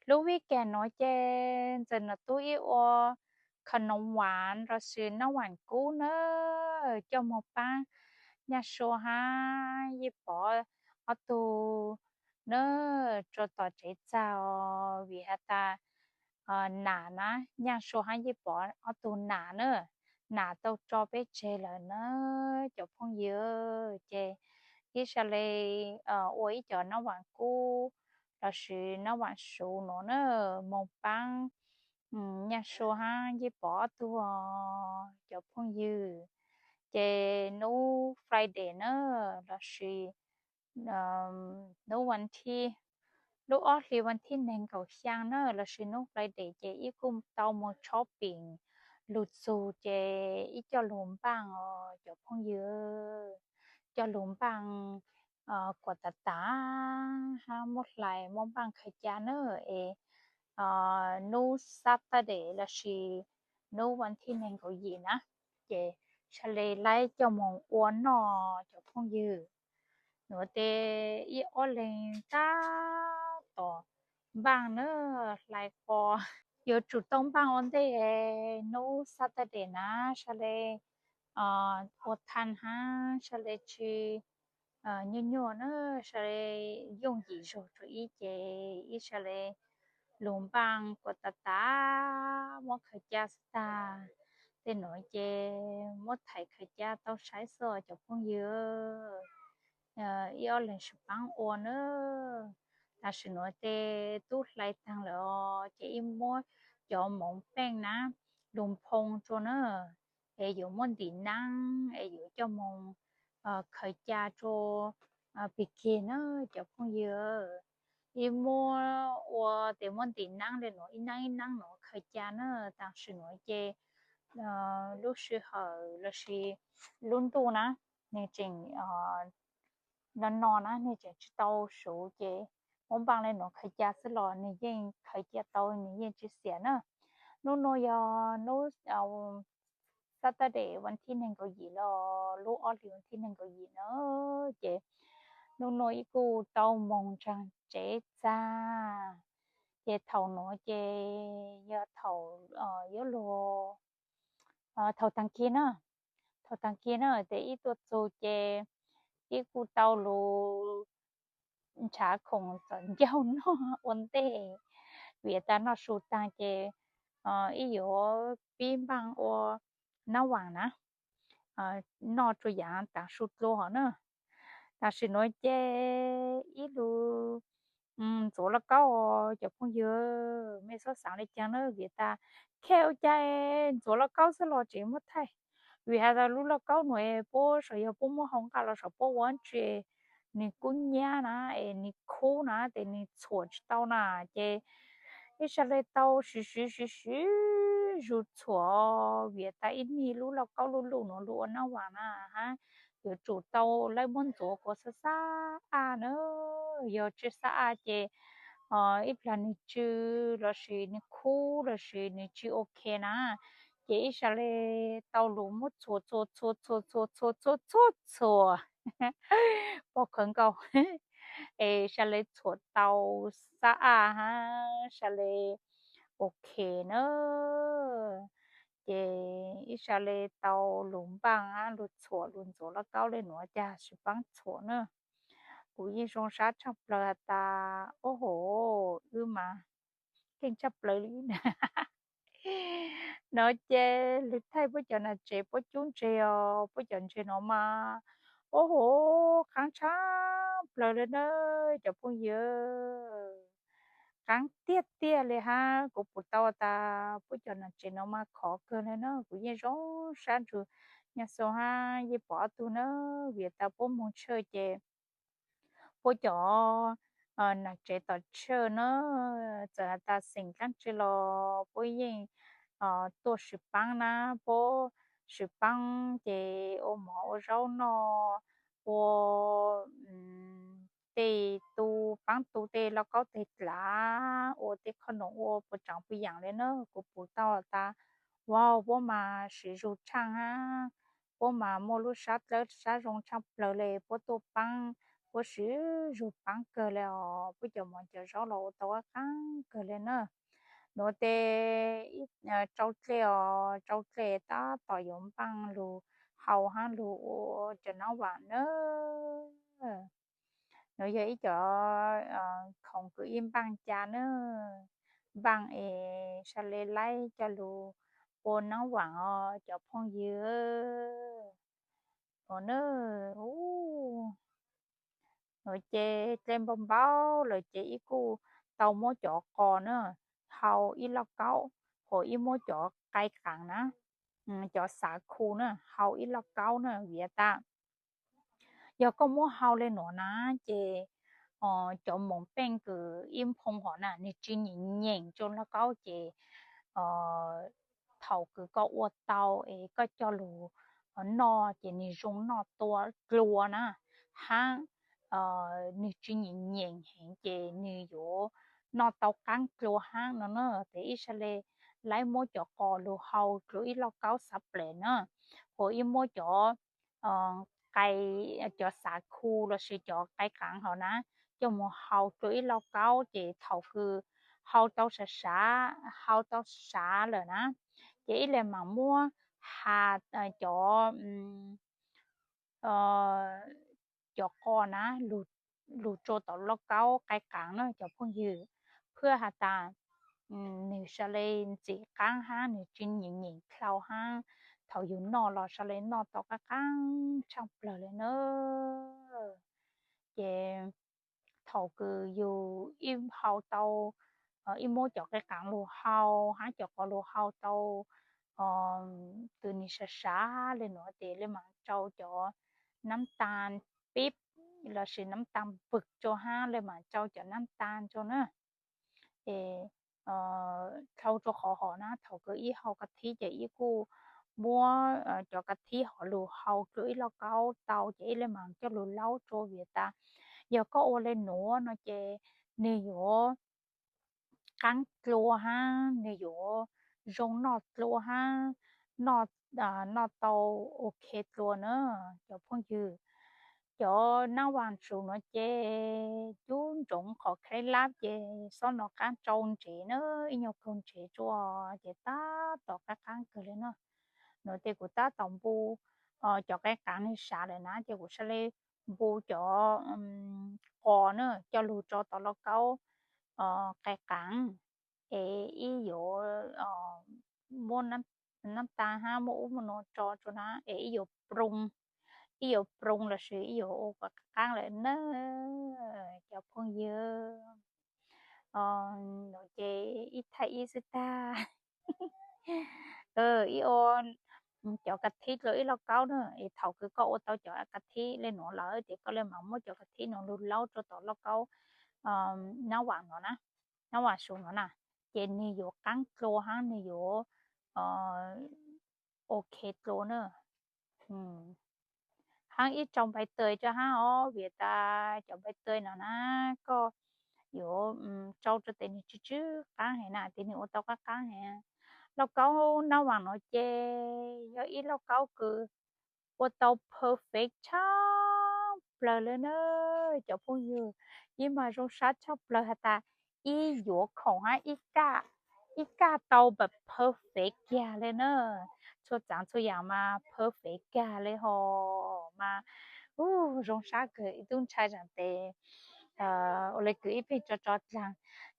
Lub weekend nuav ces Ntxawm Nom Tub ib ua khav noov Vaas lossis Nab Vaas Kub na, coj moog paab Nyaj Sua hab Yeej Pov ob tug na rua tom tsev txag os, vim has tas nam na, Nyaj Sua hab Yeej Pov ob tug nam na, nam tau tso peb tseg lawm na cov phooj ywg. Ces ib sab le ua ib cov Nab Vaas Kub lossis Nab Vaas Suv nuav na, moog paab Nyaj Sua hab Yeej Pov ob tug os cov phooj ywg. Ces nub Friday na lossis nub vas thib, lub ob hlis vas thib neeg nkaum xyaa na lossis nub Friday ces ib kuj tau moog shopping lug txug ces ib coj lug npaaj os cov phooj ywg, coj lug npaaj kuas tas tas hab muab hlais muab npaaj khaws ca na. Es nub Saturday lossis nub vas thib neeg nkaum yim na, ces sab le laib coj moog ua noj cov phooj ywg. Nuav tes ib ob leeg tab tom npaaj na, hlais qos, yuav tsum tau npaaj ua ntej nub Saturday na, sab le ua thaaj hab sab le tsi nyuaj nyuaj na, sab le yooj yim zug rua ib ces ib sab le lug npaaj kuas tas tas muab khaws ca xwb tag. Tej nuav ces muab thaij khaws ca tau saib xwb cov phooj ywg, ib ob leeg sib paab ua na. Tam sim nuav tes tub hlais taag lawm os ces ib muab cov moov peej na lug nphoo rua na, es yuav muab ntim naab es yuav coj moog khaws ca rua pig kig na cov phooj ywg. Ib muab ua tes muab ntim naab le nuav ib naab ib naab nuav khaws ca na. Tam sim nuav ces lub sij hawm lossis lub ntuj na, nwg tseem no no na, nwg tseem tsi tau suv ces muab npaaj le nuav khaws ca xwb los nwg yeej khaws ca tau, nwg yeej tsi xiam na. Nub nuav yog nub Saturday vas thib neeg nkaum yim los lub ob hlis vas thib neeg nkaum yim na, ces nub nuav ib kuj tau moog ntsaag tsev txag. Ces thaum nuav ces yog thaum yuav luag thaum taag kis na, thaum taag kis na tes ib tuaj txug ces ib kuj tau lug nrhav khoom txom ncauj noj ua ntej, vim tas noj su taag ces ib yuav pib npaaj ua nab vaam na, noj rua yaav taag su dlua hov na. Tam sim nuav ces ib lug ntxuav lauj kaub os cov phooj ywg, mej txhob xaav le caag na, vim tas khe ua cas ntxuav lauj kaub xwb los tseem muab thaij, vim has tas lub lauj kaub nuav puab saum yog puab muab hau nqaj los saum puab ua ntsis, nwg kub nyab na es nwg khub na tes nwg txhuam tsi tau na, ces ib sab le tau siv siv siv siv zug txhuam, vim tas ib nyuag lub lauj kaub luj luj nuav lug ua nab vaam na hab, yuav tsum tau laib muab ntxuav kuas xab xab aj na, yog tsi xab aj ces ib plag nwg tsw lossis nwg khub lossis nwg tsi ok na, ces ib sab le tau lug muab txhuam txhuam txhuam txhuam txhuam txhuam txhuam txhuam txhuam pog khawv nkaus es sab le txhuam tau xab aj hab sab le ok na. Ces ib sab le tau lug npaaj hab lug txhuam lug ntxuav lauj kaub le nuav, cas sib paab txhuam na. Kuv yeej zoo sab tshaaj plawg has tas, ub hov, wb mas keej tshaaj plawg li na. No ces lug thaij puab cov nam tsev puab cub ntses os, puab cov ntses no mas, ub hov, qaab tshaaj plawg le na cov phooj ywg. Qaab tiag tiag le hab, kuv pum tau tas puab cov nam tsev no mas khov kawg le na. Kuv yeej zoo sab ntsws Nyaj Xoo hab Yeej Pov ob tug na, vim tas puab moog tshaj ces puab cov nam tsev tom tshaj na, txawm has tas xeem dlaab tsi los puab yeej tuaj sib paab na, puab sib paab ces ua mov ua zaub noj, ua tej tu, paab tu tej lauj kaub teg dlav, ua tej khoom noom ua puas tsaav puas yaam le na. Kuv pum tau tas, wow, puab mas siv zug tshaaj hab, puab mas muaj lub sab dlawb sab zoo tshaaj plawg le, puab tuaj paab kuj siv zug paab kawg le os, peb cov mov cov zaub los ua tau qab qab kawg le na. Nuav tes rau dlej os, rau dlej tab tom yuav npaaj lug hau hab lug ua cov naab vaam na. Nuav yog ib cov khoom kws ib npaaj ca na, npaaj es sa le laib coj lug ua naab vaam os cov phooj ywg. Nuav na, nuav ces dlej npau npau lawm ces ib kuj tau muab cov qos na hau ib lauj kaub, hos ib muab cov qai qaam na, cov xav khu na hau ib lauj kaub na, vim tas yog koj muab hau le nuav na ces cov moos peej kws ib nphoo hov na nwg tsis nyeem nyeem rua lauj kaub ces thaum kws koj ua tau es koj coj lug noj ces nwg zoo noj tua dlua na, hab nwg tsis nyeem nyeem heev ces nwg yuav noj tau qaab dlua hab no na. Tes ib sa le laib muab cov qos lug hau dlua ib lauj kaub xav plem na, hos ib muab cov qai, cov xav khu lossis cov qai qaav hov na coj moog hau dlua ib lauj kaub ces thaum kws hau tau sav sav, hau tau sav lawm na ces ib le maam muab has cov cov qos na lug rua tom lauj kaub qai qaav na cov phooj ywg, phwj has tas nwg sa le ntxim qaab hab nwg tsis nyeem nyeem dlhau hab thaum yug noj los sa le noj tau qaab qaab tshaaj plawg le na. Ces thaum kws yug ib hau tau, ib muab cov qai qaav lug hau hab cov qos lug hau tau tws nwg sav sav le nuav tes le maam tsau cov naab taa pib lossis naab taa npwg rua hab le maam tsau cov naab taa rua na. Es dlhau rua qhov hov na thaum kws ib hau ka thib ces ib kuj muab cov ka thib hov lug hau dlua ib lauj kaub tau ces ib le maam coj lug laub rua vim tas yog koj ua le nuav no ces nwg yuav qaab dlua hab nwg yuav zoo noj dlua hab noj tau ok dlua na cov phooj ywg. Cov naab vaam su nuav ces cub ntsoov qhov khaib lab ces xob nov qaab tsau ntsev na, ib nyuag kaug ntsev tsua ces tab tom qaab qaab kawg le na. Nuav tes kuv tab tom npu cov qai qaav nwg sav lawm na ces kuv sa le npu cov qos na coj lug rua tom lauj kaub qai qaav es ib yuav muab naab taa hab muab ub muab nuav tso rua na es ib yuav, ib yuav proo lossis ib yuav ua kom qaab qaab lawm na cov phooj ywg. Nuav ces ib thaij ib xwb tag. Ib ua cov ka thib dlua ib lauj kaub na es thaum kws koj ua tau cov ka thib le nuav lawm ces koj le maam muab cov ka thib nuav lug laub rua tom lauj kaub naab vaam nuav na, naab vaam su nuav na ces nwg yuav qaab dlua hab nwg yuav ok dlua na. Hab ib tsau npai taws rua hab os vim tas cov npai taws no na koj yuav tsau rua tes nwg tsw tsw qaab heev na tes nwg ua tau qaab qaab heev. Lauj kaub naab vaam nuav ces yog ib lauj kaub kws ua tau perfect tshaaj plawg le na cov phooj ywg. Ib mas zoo sab tshaaj plawg has tas ib yuav khoom hab ib kaj tau perfect kiag le na. Txhua tsav txhua yaam mas perfect kiag le hos mas zoo sab kawg ib tub ntshai zaam tes ua le kws ib pheej tso tso dlaag.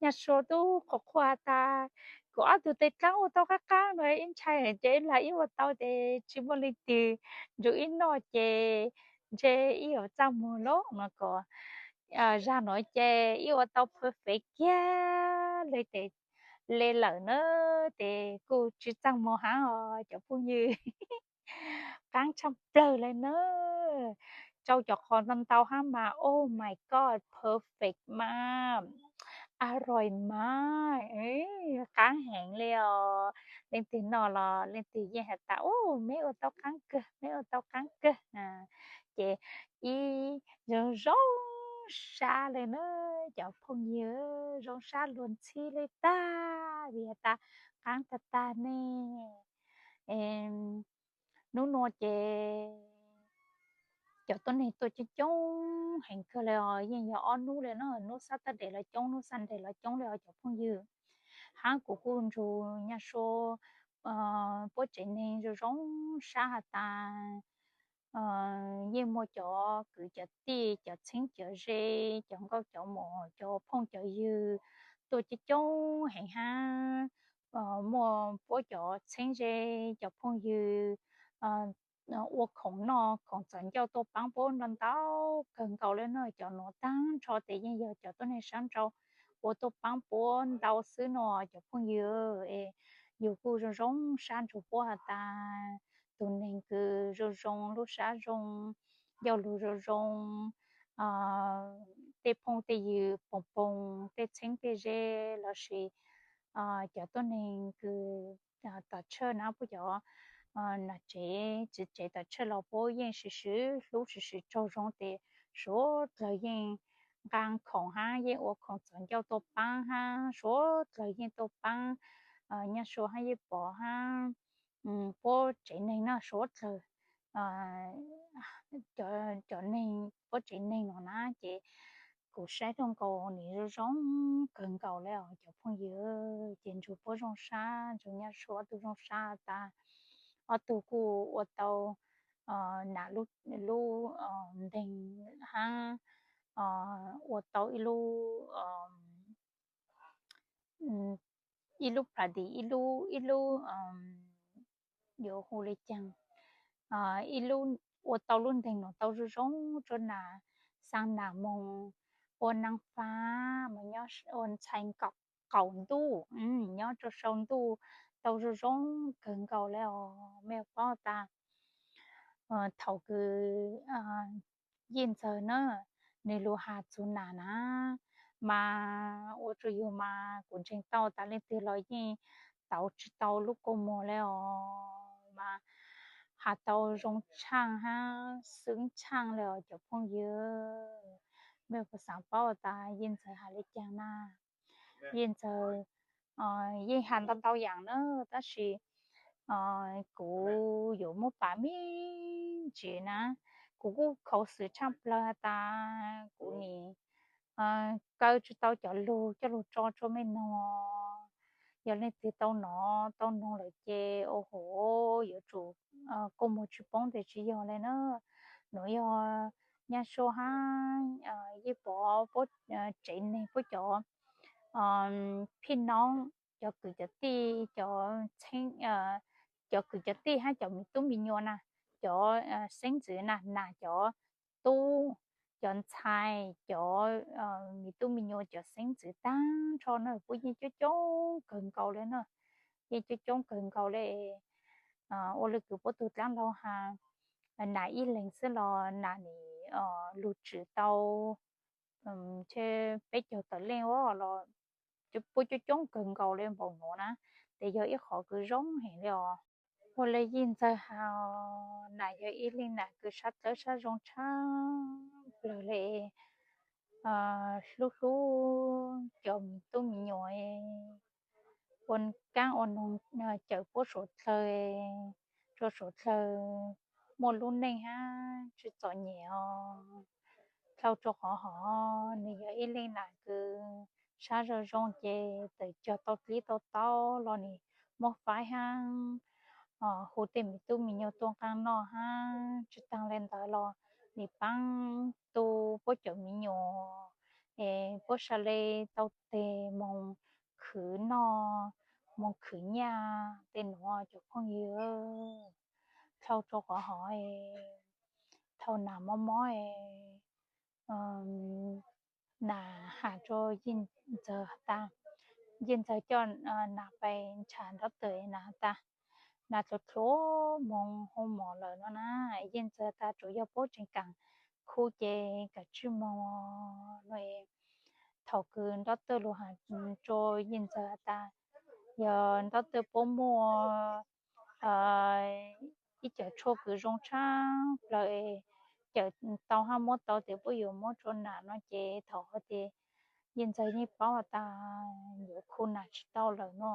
Nyaj sua tub qhuas qhuas has tas kuv ob tug tes dlaab ua tau qaab qaab no ib ntshai ces ib lag ib ua tau tes tsis muaj leej twg nrug ib noj ces ntshe ib yuav txaj muag lawm no kom zag nuav ces ib ua tau perfect kiag le tes le lawm na tes kuj tsis txaj muag hab os cov phooj ywg. Qaab tshaaj plawg le na. Tsau cov qos ntau ntau hab mas oh my god perfect mas, a roim mas, qaab heev le os. Leej twg noj los leej twg yeej has tas u meb ua tau qaab kawg, meb ua tau qaab kawg. Ces ib zoo zoo sab le na cov phooj ywg, zoo sab luag ntxhi le tag vim has tas qaab tag tag ne. Nub nua ces cov tuab neeg tuaj coob coob heev kawg li os, yeej yog ob hnub li no, hnub Saturday los coob, hnub Sunday los coob li os cov phooj ywg. Hab kuv kuj nrug Nyaj Sua puab tsev neeg zoo zoo sab has tas, yeej muaj cov kwv cov tij, cov txheeb cov ze, cov nkauj cov muam, cov phooj cov ywg tuaj coob coob heev hab muaj puab cov txheeb ze, cov phooj ywg ua khoom noj khoom txaus ncauj tuaj paab puab ntau ntau kawg nkaus le no. Cov nuav taag nrho tes yeej yog cov tuab neeg sab nrau ua tuaj paab puab ntau xwb no cov phooj ywg. Es yug kuj zoo zoo sab nrug puab has tas tug neeg kws zoo zoo, lub sab zoo, ncauj lug zoo zoo, tej phooj tej ywg poog poog, tej txheeb tej ze lossis cov tuab neeg kws tom tshawj na, puab cov nam tsev txiv tsev tom tshawj los puab yeej swv swv hlub swv swv tsaug zoo tes suav dlawg yeej nqaa khoom hab yeej ua khoom txaus ncauj tuaj paab hab suav dlawg yeej tuaj paab Nyaj Sua hab Yeej Pov hab puab tsev neeg na suav dlawg cov neeg puab tsev neeg no na. Ces kuv saib tau nkaus nwg zoo zoo kawg nkaus le os cov phooj ywg. Ces nrug puab zoo sab, nrug Nyaj Sua ob tug zoo sab tas, ob tug kuj ua tau nam lub nteeg hab ua tau ib lub ib lub party, ib lub, ib lub, yuav hu le caag, ib lub, ua tau lub nteeg no tau zoo zoo rua nam, xaa nam moog ua naaj fab mas nyob ua ntxhais qaum ntuj, nyob rua sau ntuj tau zoo zoo kawg nkaus le os. Mej paub tas thaum kws Yeej Ntxawg na, nwg lug has txug nam na, mas ua rua yug mas kuv ntseeg tau tas leej twg los yeej tauv tsi tau lub kua muag le os, mas has tau zoo tshaaj hab xwb tshaaj le os cov phooj ywg. Mej puas xaav paub tas Yeej Ntxawg has le caag na? Yeej Ntxawg yeej has ntau ntau yaam na, tab sis kuv yuav muab pav me ntsis na. Kuv kuj khuv xim tshaaj plawg has tas kuv nim kaw tsi tau cov lug coj lug tso tsua mej noog. Yog leej twg tau nov tau noog lawm ces ua hov yuav tsum kua muag tsi poob tes tsi yog le na. Nuav yog Nyaj Sua hab Yeej Pov puab tsev neeg puab cov phij noob, cov kwv cov tij, cov cov kwv cov tij hab cov miv tub miv nyuas na, cov xeeb ntxwv na, nam cov tub, cov ntxhais, cov miv tub miv nyuas, cov xeeb ntxwv taag nrho na puab yeej coob coob kawg nkaus le na. Yeej coob coob kawg nkaus le. Ua le kws puab tug dlaab laug has, nam ib leeg xwb los nam nim lug tswm tau tshe peb caug tawm leej os los puab coob coob kawg nkaus le npaum nuav na. Tes yog ib qhov kws zoo heev le os. Ua le Yeej Ntxawg has, nam yog ib leeg nam kws sab dlawb sab zoo tshaaj plawg le, hlub hlub cov miv tub miv nyuas, ua kaab ua noog cawm puab suav dlawg, rua suav dlawg muaj lub neej hab tsi txom nyem os. Dhau rua qhov hov, nwg yog ib leeg nam kws sab zoo zoo ces tawm cog tau dlib tau taub los nim muab faib hab hu tej miv tub miv nyuas tuaj nqaa noj hab tsi taag le ntawd los nim paab tu puab cov miv nyuas es puab sa le tau teg moog khwv noj moog khwv nyaj tej nuav cov phooj ywg. Dhau rua qhov hov, thaum nam mob mob, nam has rua Yeej Ntxawg tas, Yeej Ntxawg coj nam pais nrhav nraub tawm, nam has tas nam dlhuav dlhuav moog hu mos lawm no na. Yeej Ntxawg tas tsuas yog puab tseem kaam khu ces kaam tsij moog no. Thaum kws nraub tawm lug has rua Yeej Ntxawg has tas yog nraub tawm puab muaj ib cov tshuaj kws zoo tshaaj plawg, cawm tau hab muab tau tes puab yuav muab rua nam no ces thaum hov tes Yeej Ntxawg yeej paub has tas yuav khu nam tsi tau lawm no.